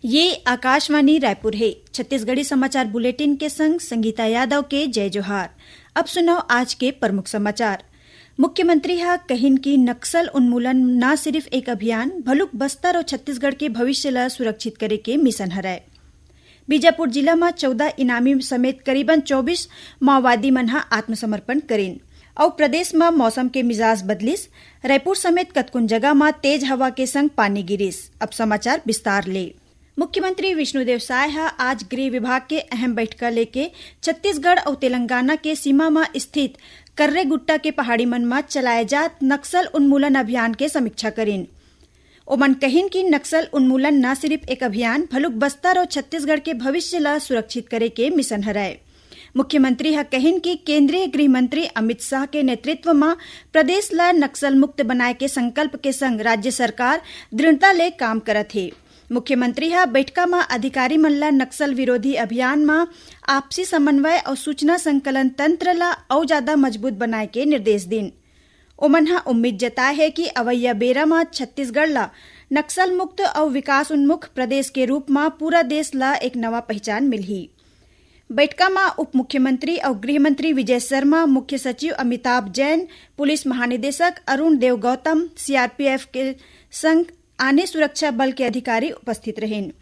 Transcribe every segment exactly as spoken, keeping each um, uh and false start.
ये आकाशवाणी रायपुर हे। छत्तीसगढ़ी समाचार बुलेटिन के संग संगीता यादव के जय जोहार। अब सुनव आज के प्रमुख समाचार। मुख्यमंत्री ह कहिन कि नक्सल उन्मूलन न सिरिफ एक अभियान, भलुक बस्तर अउ छत्तीसगढ़ के भविष्य ल सुरक्षित करे के मिशन हरय। बीजापुर जिला म चौदह इनामी समेत करीबन चौबीस माओवादी मन ह आत्मसमर्पण करिन। अउ प्रदेश म मौसम के मिजाज बदलिस। रायपुर समेत कतकोन जगह म तेज हवा के संग पानी गिरिस। अब समाचार विस्तार ले। मुख्यमंत्री विष्णुदेव साय ह आज गृह विभाग के अहम बैठका लेके छत्तीसगढ़ अउ तेलंगाना के सीमा म स्थित कर्रेगुट्टा के पहाड़ी मन म चलाए जात नक्सल उन्मूलन अभियान के समीक्षा करिन। ओमन कहिन कि नक्सल उन्मूलन न सिरिफ एक अभियान, भलुक बस्तर अउ छत्तीसगढ़ के भविष्य ल सुरक्षित करे के मिशन हरय। मुख्यमंत्री ह कहिन कि केंद्रीय गृह मंत्री अमित शाह के नेतृत्व म प्रदेश ल नक्सल मुक्त बनाए के संकल्प के संग राज्य सरकार दृढ़ता ले काम करत हे। मुख्यमंत्री ह बैठका म अधिकारी मन ल नक्सल विरोधी अभियान म आपसी समन्वय अउ सूचना संकलन तंत्र ल अउ जादा मजबूत बनाए के निर्देश दिन। ओमन ह उम्मीद जताए हे कि अवइया बेरा म छत्तीसगढ़ ल नक्सल मुक्त अउ विकास उन्मुख प्रदेश के रूप म पूरा देश ल एक नवा पहिचान मिलही। बैठका म उप मुख्यमंत्री अउ गृह मंत्री विजय शर्मा, मुख्य सचिव अमिताभ जैन, पुलिस महानिदेशक अरुण देव गौतम, सीआरपीएफ के संग आने सुरक्षा बल के अधिकारी उपस्थित रहिन।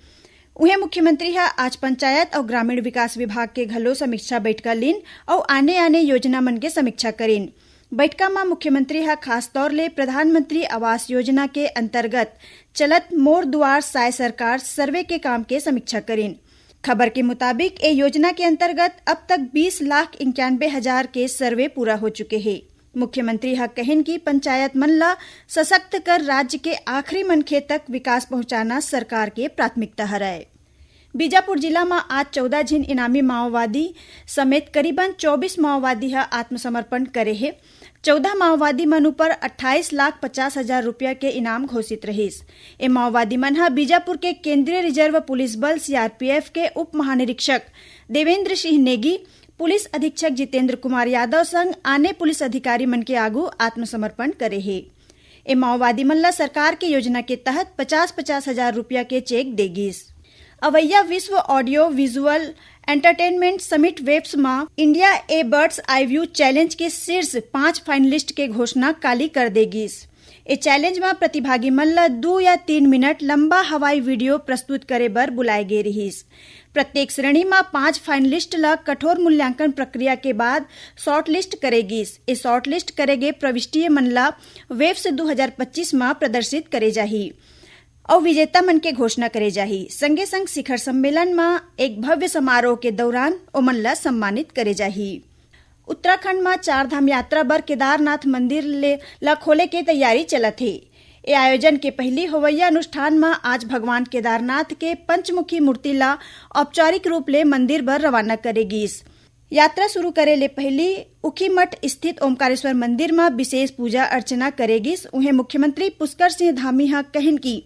उहें, मुख्यमंत्री ह आज पंचायत अउ ग्रामीण विकास विभाग के घलो समीक्षा बैठका लीन अउ आने-आने योजना मन के समीक्षा करिन। बैठका म मुख्यमंत्री ह खास तौर ले प्रधानमंत्री आवास योजना के अंतर्गत चलत मोर दुआर साय सरकार सर्वे के काम के समीक्षा करिन। खबर के मुताबिक, ए योजना के अंतर्गत अब तक बीस लाख इक्यानबे हजार के सर्वे पूरा हो चुके हे। मुख्यमंत्री ह कहिन कि पंचायत मन ल सशक्त कर राज्य के आखिरी मनखे तक विकास पहुंचाना सरकार के प्राथमिकता हरय। बीजापुर जिला म आज चौदह झिन इनामी माओवादी समेत करीबन चौबीस माओवादी ह आत्मसमर्पण करे हे। चौदह माओवादी मन ऊपर अट्ठाईस लाख पचास हजार रुपया के इनाम घोषित रहिस। ए माओवादी मन ह बीजापुर के केंद्रीय रिजर्व पुलिस बल, सीआरपीएफ, के उप महानिरीक्षक देवेंद्र सिंह नेगी, पुलिस अधीक्षक जितेंद्र कुमार यादव संग आने पुलिस अधिकारी मन के आगू आत्मसमर्पण करे हे। ए माओवादी मन ल सरकार के योजना के तहत पचास पचास हजार रुपया के चेक दे गिस। अवइया विश्व audio visual entertainment summit waves म इंडिया ए बर्ड्स आई व्यू चैलेंज के शीर्ष पांच फाइनलिस्ट के घोषणा काली कर दे गिस। ए चैलेंज म प्रतिभागी मन ल दू या तीन मिनट लंबा हवाई वीडियो प्रस्तुत करे बर बुलाए गे रिहिस। प्रत्येक श्रेणी म पांच फाइनलिस्ट ल कठोर मूल्यांकन प्रक्रिया के बाद शॉर्टलिस्ट करे गिस। ए शॉर्टलिस्ट करे गे प्रविष्टिये मन ल वेव्स दू हजार पच्चीस म प्रदर्शित करे जाही अउ विजेता मन के घोषणा करे जाही। संगे संग शिखर सम्मेलन म एक भव्य समारोह के दौरान ओमन ल सम्मानित करे जाही। उत्तराखंड म चार धाम यात्रा बर केदारनाथ मंदिर ले ल खोले के तैयारी चलत हे। ए आयोजन के पहिली होवइया अनुष्ठान म आज भगवान केदारनाथ के पंचमुखी मूर्ति ल औपचारिक रूप ले मंदिर बर रवाना करे गीस। यात्रा शुरू करे ले पहिली उखीमठ स्थित ओमकारेश्वर मंदिर म विशेष पूजा अर्चना करे गीस। उहें, मुख्यमंत्री पुष्कर सिंह धामी ह कहिन कि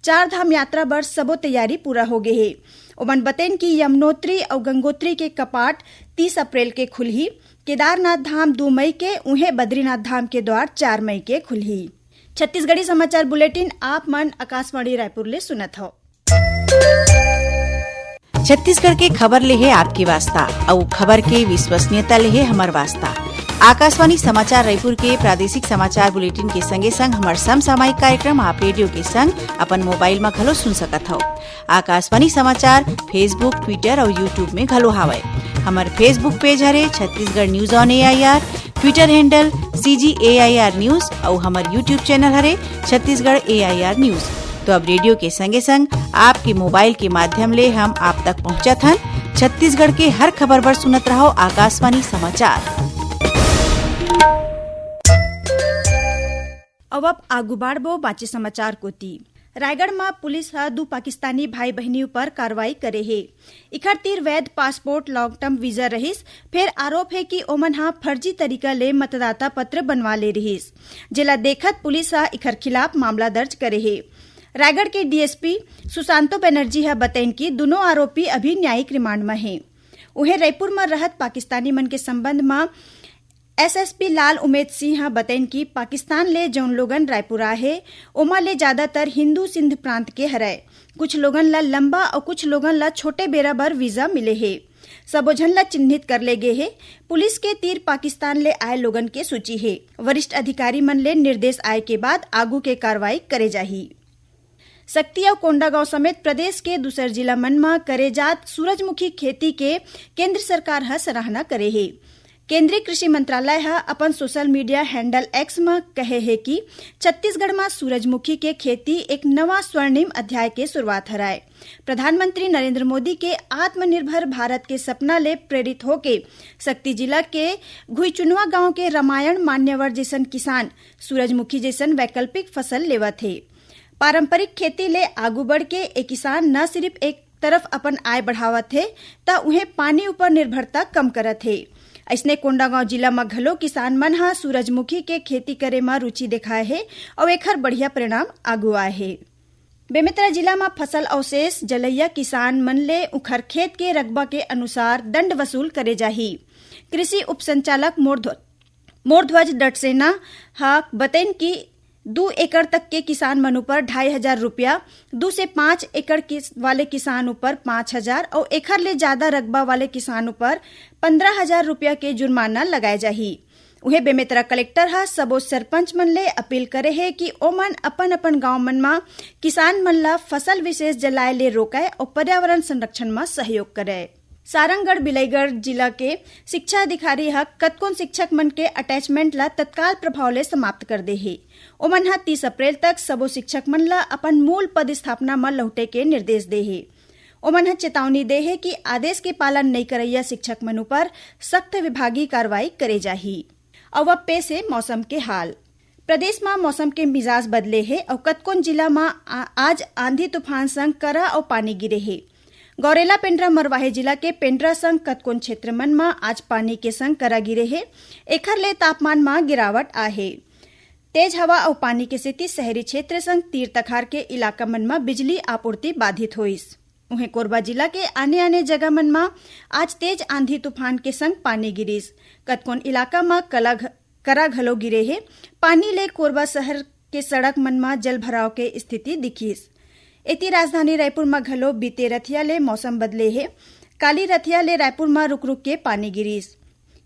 चार धाम यात्रा बर सबो तैयारी पूरा हो गे हे। ओमन बतेन कि यमुनोत्री अउ गंगोत्री के कपाट तीस अप्रैल के खुलही, केदारनाथ धाम दू मई के, उहें बद्रीनाथ धाम के द्वार चार मई के खुलही। छत्तीसगढ़ी समाचार बुलेटिन आप मन आकाशवाणी रायपुर ले सुनत हव। छत्तीसगढ़ के खबर ले हे आपके वास्ता, अउ खबर के विश्वसनीयता ले हे हमर वास्ता। आकाशवाणी समाचार रायपुर के प्रादेशिक समाचार बुलेटिन के संगे संग हमर समसामयिक कार्यक्रम आप रेडियो के संग अपन मोबाइल म घलो सुन सकत हव। आकाशवाणी समाचार Facebook, Twitter अउ YouTube में घलो हावय। हमर Facebook पेज हरे Chhattisgarh news on AIR, Twitter handle CG AIR news अउ हमर YouTube चैनल हरे छत्तीसगढ़ एआईआर न्यूज। तो अब रेडियो के संगे संग आपके मोबाइल के माध्यम ले हम आप तक पहुंचत हन। छत्तीसगढ़ के हर खबर बर सुनत रहव आकाशवाणी समाचार। अब, अब आगू बाढ़बो बाँचे समाचार कोति। रायगढ़ म पुलिस ह दू पाकिस्तानी भाई बहिनी ऊपर कार्रवाई करे हे। इखर तीर वैध पासपोर्ट, लॉन्ग टर्म वीजा रहिस, फेर आरोप हे कि ओमन ह फर्जी तरीका ले मतदाता पत्र बनवा ले रिहिस, जेला देखत पुलिस ह इखर खिलाफ मामला दर्ज करे हे। रायगढ़ के डीएसपी सुशांतो बनर्जी ह बतइन कि दुनों आरोपी अभी न्यायिक रिमांड म हे। उहें, रईपुर म रहत पाकिस्तानी मन के संबंध म एसएसपी लाल उमेद सिंह ह बतइन कि पाकिस्तान ले जउन लोगन रायपुर आए हे, ओमा ले ज्यादातर हिंदू सिंध प्रांत के हरय। कुछ लोगन ल लंबा अउ कुछ लोगन ल छोटे बेरा बर वीजा मिले हे। सबो झन ल चिन्हित कर ले गे हे। पुलिस के तीर पाकिस्तान ले आए लोगन के सूची हे। वरिष्ठ अधिकारी मन ले निर्देश आए के बाद आगू के कार्रवाई करे जाही। सक्ती अउ कोंडागांव समेत प्रदेश के दूसर जिला मन म करे जात सूरजमुखी खेती के केंद्र सरकार ह सराहना करे हे। केंद्रीय कृषि मंत्रालय ह अपन सोशल मीडिया हैंडल एक्स म कहे हे कि छत्तीसगढ़ म सूरजमुखी के खेती एक नवा स्वर्णिम अध्याय के शुरुआत हरय। प्रधानमंत्री नरेंद्र मोदी के आत्मनिर्भर भारत के सपना ले प्रेरित होके सक्ती जिला के घुईचुनवा गांव के रामायण मान्यवर जइसन किसान सूरजमुखी जइसन वैकल्पिक फसल लेवत हे। पारंपरिक खेती ले आगू बढ़ के ए किसान न सिर्फ एक तरफ अपन आय बढ़ावत हे, त उहें पानी ऊपर निर्भरता कम करत हे। अइसने कोंडागांव जिला म घलो किसान मन ह सूरजमुखी के खेती करे म रुचि देखाए हे अउ एखर बढ़िया परिणाम आगू आए हे। बेमेतरा जिला म फसल अवशेष जलइया किसान मन ले उखर खेत के रकबा के अनुसार दंड वसूल करे जाही। कृषि उपसंचालक मोरध्व-, मोरध्वज डटसेना ह बतइन कि दू एकड़ तक के किसान मन ऊपर ढाई हजार रुपया, दू से पाँच एकड़ किस-, वाले किसान ऊपर पाँच हजार अउ एखर ले ज्यादा रकबा वाले किसान ऊपर पंद्रह हजार रुपया के जुर्माना लगाए जाही। उहें, बेमेतरा कलेक्टर ह सबो सरपंच मन ले अपील करे हे कि ओमन अपन-अपन गांव मन म किसान मन ल फसल विशेष जलाए ले रोकय अउ पर्यावरण संरक्षण म सहयोग करय। सारंगढ़ बिलाईगढ़ जिला के शिक्षा अधिकारी ह कतकोन शिक्षक मन के अटैचमेंट ल तत्काल प्रभाव ले समाप्त कर दे हे। ओमन ह तीस अप्रैल तक सबो शिक्षक मन ल अपन मूल पदस्थापना म लहुटे के निर्देश दे हे। ओमन ह चेतावनी दे हे कि आदेश के पालन नइ करइया शिक्षक मन ऊपर सख्त विभागीय कार्रवाई करे जाही। अउ अब पेश हे मौसम के हाल। प्रदेश म मौसम के मिजाज बदले हे अउ कतकोन जिला म आ-, आज आंधी तूफान संग करा अउ पानी गिरे हे। गौरेला पेंड्रा मरवाही जिला के पेंड्रा संग कतकोन क्षेत्र मन म आज पानी के संग करा गिरे हे। एखर ले तापमान म गिरावट आए हे। तेज हवा अउ पानी के सेती शहरी क्षेत्र संग तीर तखार के इलाका मन म बिजली आपूर्ति बाधित होइस। उहें, कोरबा जिला के आने-आने जगह मन म आज तेज आंधी तूफान के संग पानी गिरिस। कतकोन इलाका म कला घ-, करा घलो गिरे हे। पानी ले कोरबा शहर के सड़क मन म जलभराव के स्थिति दिखिस। एती, राजधानी रायपुर म घलो बीते रथिया ले मौसम बदले हे। काली रथिया ले रायपुर म रुक-रुक के पानी गिरिस।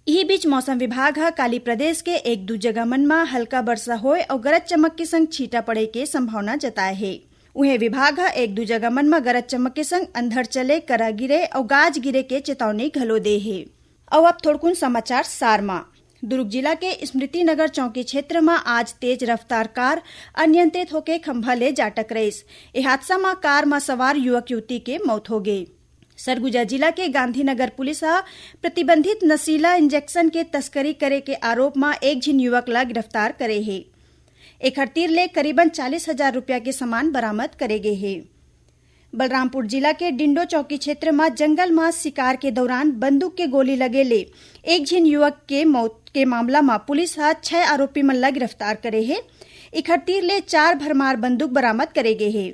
इही बीच, मौसम विभाग ह काली प्रदेश के एक दू जगह मन म हल्का बरसा होए अउ गरज चमक के संग छींटा पड़े के संभावना जताए हे। उहें, विभाग ह एक दू जगह मन म गरज चमक के संग अंधड़ चले, करा गिरे अउ गाज गिरे के चेतावनी घलो दे हे। अउ अब थोड़कुन समाचार सार म। दुर्ग जिला के स्मृति नगर चौकी क्षेत्र म आज तेज रफ्तार कार अनियंत्रित होके खंभा ले जा टकराइस। ए हादसा म कार म सवार युवक युवती के मौत हो गे। सरगुजा जिला के गांधीनगर पुलिस ह प्रतिबंधित नशीला इंजेक्शन के तस्करी करे के आरोप म एक झिन युवक ला गिरफ्तार करे हे। एखर तीर ले करीबन चालीस हजार रुपया के सामान बरामद करे गे हे। बलरामपुर जिला के डिंडो चौकी क्षेत्र म जंगल म शिकार के दौरान बंदूक के गोली लगे ले एक झिन युवक के मौत के मामला म पुलिस ह छह आरोपी मन ला गिरफ्तार करे हे। एखर तीर ले चार भरमार बंदूक बरामद करे गे हे।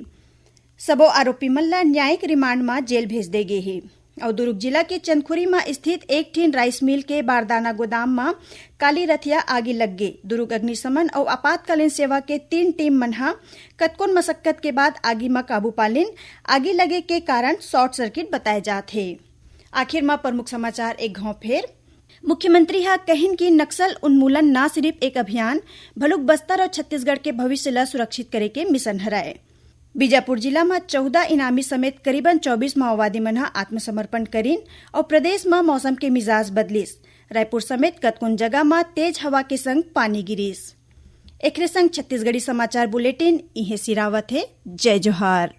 सबो आरोपी मन ला न्यायिक रिमांड म जेल भेज दे गे हे। अउ दुर्ग जिला के चंदखुरी म स्थित एक ठिन राइस मिल के बारदाना गोदाम म काली रथिया आगी लग गे। दुर्ग अग्निशमन अउ आपातकालीन सेवा के तीन टीम मन ह कतकोन मशक्कत के बाद आगी म काबू पा लिन। आगी लगे के कारण शॉर्ट सर्किट बताए जात हे। आखिर म प्रमुख समाचार एक घांव फेर। मुख्यमंत्री ह कहिन कि नक्सल उन्मूलन न सिरिफ एक अभियान, भलुक बस्तर अउ छत्तीसगढ़ के भविष्य ल सुरक्षित करे के मिशन हरय। बीजापुर जिला म चौदह इनामी समेत करीबन चौबीस माओवादी मन ह आत्मसमर्पण करिन अउ प्रदेश म मौसम के मिजाज बदलिस। रायपुर समेत कतकोन जगह म तेज हवा के संग पानी गिरिस। एखरे संग छत्तीसगढ़ी समाचार बुलेटिन इहें सिरावत हे। जय जोहार।